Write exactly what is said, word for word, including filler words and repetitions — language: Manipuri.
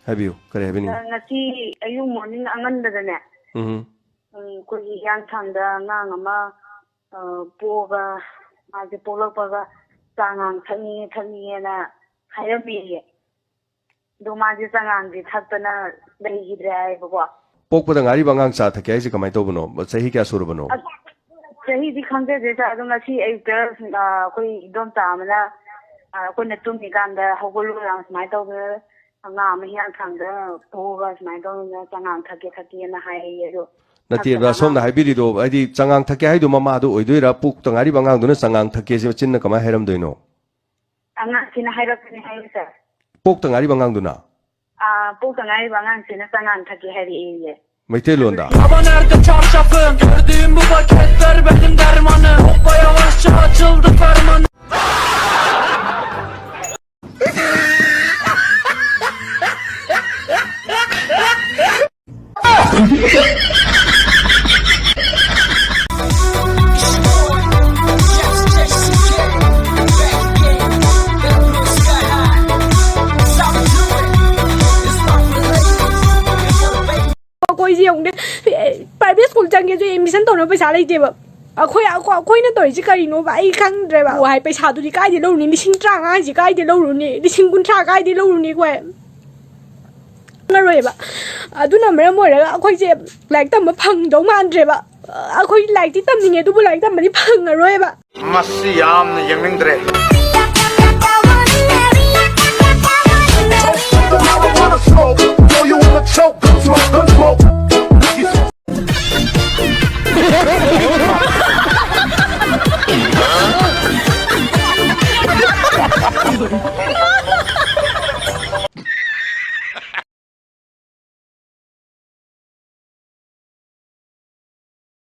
ꯍꯥꯏꯕꯤꯌꯨ, ꯀꯔꯤ ꯍꯥꯏꯕꯤꯅꯤꯡꯉꯤ? ꯑ, ꯉꯁꯤ ꯑꯌꯨꯛ morning ꯑꯉꯟꯕꯗꯅꯦ, ꯎꯝ꯫ ꯎꯝ, ꯑꯩꯈꯣꯏꯒꯤ ꯍꯤꯌꯥꯡꯊꯥꯡꯗ ꯑꯉꯥꯡ ꯑꯃ, ꯑ, ꯄꯣꯛꯑꯒ, ꯃꯥꯁꯦ ꯄꯣꯛꯂꯛꯄꯒ ꯆꯥꯉꯥꯡ ꯊꯛꯅꯤꯡꯉꯦ, ꯊꯛꯅꯤꯡꯉꯦꯅ ꯍꯥꯏꯔꯝꯃꯦꯌꯦ꯫ ꯑꯗꯣ ꯃꯥꯁꯦ ꯆꯉꯥꯡꯁꯦ ꯊꯛꯇꯅ ꯂꯩꯈꯤꯗ꯭ꯔꯦ ꯍꯥꯏꯕꯀꯣ꯫ ꯄꯣꯛꯄꯗ ꯉꯥꯏꯔꯤꯕ ꯑꯉꯥꯡ ꯆꯥ ꯊꯛꯀꯦ ꯍꯥꯏꯁꯦ ꯀꯃꯥꯏꯅ ꯇꯧꯕꯅꯣ? ꯆꯍꯤ ꯀꯌꯥ ꯁꯨꯔꯕꯅꯣ? ꯑꯁ, ꯆꯍꯤꯗꯤ ꯈꯪꯖꯗꯦ ꯁꯥꯔ꯫ ꯑꯗꯣ ꯉꯁꯤ ꯑꯌꯨꯛꯇ, ꯑ, ꯑꯩꯈꯣꯏ ꯏꯗꯣꯝꯆꯥ ꯑꯃꯅ, ꯑ, ꯑꯩꯈꯣꯏꯅ ꯇꯨꯝꯃꯤꯀꯥꯟꯗ ꯍꯧꯒꯠꯂꯨ ꯁꯨꯃꯥꯏꯅ ꯇꯧꯗꯅ ꯑꯉꯥꯡ ꯑꯃ ꯍꯤꯌꯥꯡꯊꯥꯡꯗ ꯄꯨꯔꯒ ꯁꯨꯃꯥꯏꯅ ꯇꯧꯗꯅ ꯆꯉꯥꯡ ꯊꯛꯀꯦ ꯊꯛꯀꯦꯅ ꯍꯥꯏꯌꯦ꯫ ꯑꯗꯣ ꯅꯠꯇꯦꯕ, ꯊꯛꯇꯅ ꯁꯣꯝꯅ ꯑꯉꯥꯡ ꯍꯥꯏꯕꯤꯔꯤꯗꯣ, ꯍꯥꯏꯗꯤ ꯆꯉꯥꯡ ꯊꯛꯀꯦ ꯍꯥꯏꯗꯣ ꯃꯃꯥꯗꯣ ꯑꯣꯏꯗꯣꯏꯔꯥ? ꯄꯣꯛꯇ ꯉꯥꯏꯔꯤꯕ ꯑꯉꯥꯡꯗꯨꯅ ꯆꯉꯥꯡ ꯊꯛꯀꯦꯁꯦ ꯆꯤꯟꯅ ꯀꯃꯥꯏꯅ ꯍꯥꯏꯔꯝꯗꯣꯏꯅꯣ? ꯑꯉꯥꯡꯁꯤꯅ ꯍꯥꯏꯔꯛꯄꯅꯦ ꯍꯥꯏꯌꯦ ꯁꯥꯔ꯫ ꯄꯣꯛꯇ ꯉꯥꯏꯔꯤꯕ ꯑꯉꯥꯡꯗꯨꯅ? ꯑꯥ, ꯄꯣꯛꯇ ꯉꯥꯏꯔꯤꯕ ꯑꯉꯥꯡꯁꯤꯅ ꯆꯉꯥꯡ ꯊꯛꯀꯦ ꯍꯥꯏꯔꯛꯑꯦꯌꯦ꯫ ꯃꯩꯇꯩꯂꯣꯟꯗ? Baba nerede çarşafın? Gördüğüm bu paketler benim dermanım. Hoppa yavaşça açıldı fermanım. ꯑꯩꯈꯣꯏꯁꯦ ꯌꯦꯡꯉꯨꯅꯦ, private school ꯆꯪꯒꯦꯁꯨ admission ꯇꯧꯅꯕ ꯄꯩꯁꯥ ꯂꯩꯇꯦꯕ꯫ ꯑꯩꯈꯣꯏ ꯑꯩꯈꯣꯏ- ꯑꯩꯈꯣꯏꯅ ꯇꯧꯔꯤꯁꯦ ꯀꯔꯤꯅꯣꯕ? ꯑꯩ ꯈꯪꯗ꯭ꯔꯦꯕ꯫ ꯍꯥꯏ, ꯄꯩꯁꯥꯗꯨꯗꯤ ꯀꯥꯏꯗꯩ ꯂꯧꯔꯨꯅꯤ? ꯂꯤꯁꯤꯡ ꯇꯔꯥꯃꯉꯥ ꯍꯥꯏꯁꯦ ꯀꯥꯏꯗꯩ ꯂꯧꯔꯨꯅꯤ? ꯂꯤꯁꯤꯡ ꯀꯨꯟꯊ꯭ꯔꯥ ꯀꯥꯏꯗꯩ ꯂꯧꯔꯨꯅꯤ ꯑꯩꯈꯣꯏ? ꯐꯪꯉꯔꯣꯏꯕ꯫ ꯑꯗꯨꯅ ꯃꯔꯝ ꯑꯣꯏꯔꯒ ꯑꯩꯈꯣꯏꯁꯦ ꯂꯥꯏꯔꯤꯛ ꯇꯝꯕ ꯐꯪꯗꯧ ꯃꯥꯟꯗ꯭ꯔꯦꯕ꯫ ꯑꯩꯈꯣꯏ ꯂꯥꯏꯔꯤꯛꯇꯤ ꯇꯝꯅꯤꯡꯉꯦ, ꯑꯗꯨꯕꯨ ꯂꯥꯏꯔꯤꯛ ꯇꯝꯕꯗꯤ ꯐꯪꯉꯔꯣꯏꯕ꯫ ꯃꯁꯤ ꯌꯥꯝꯅ ꯌꯦꯡꯅꯤꯡꯗ꯭ꯔꯦ꯫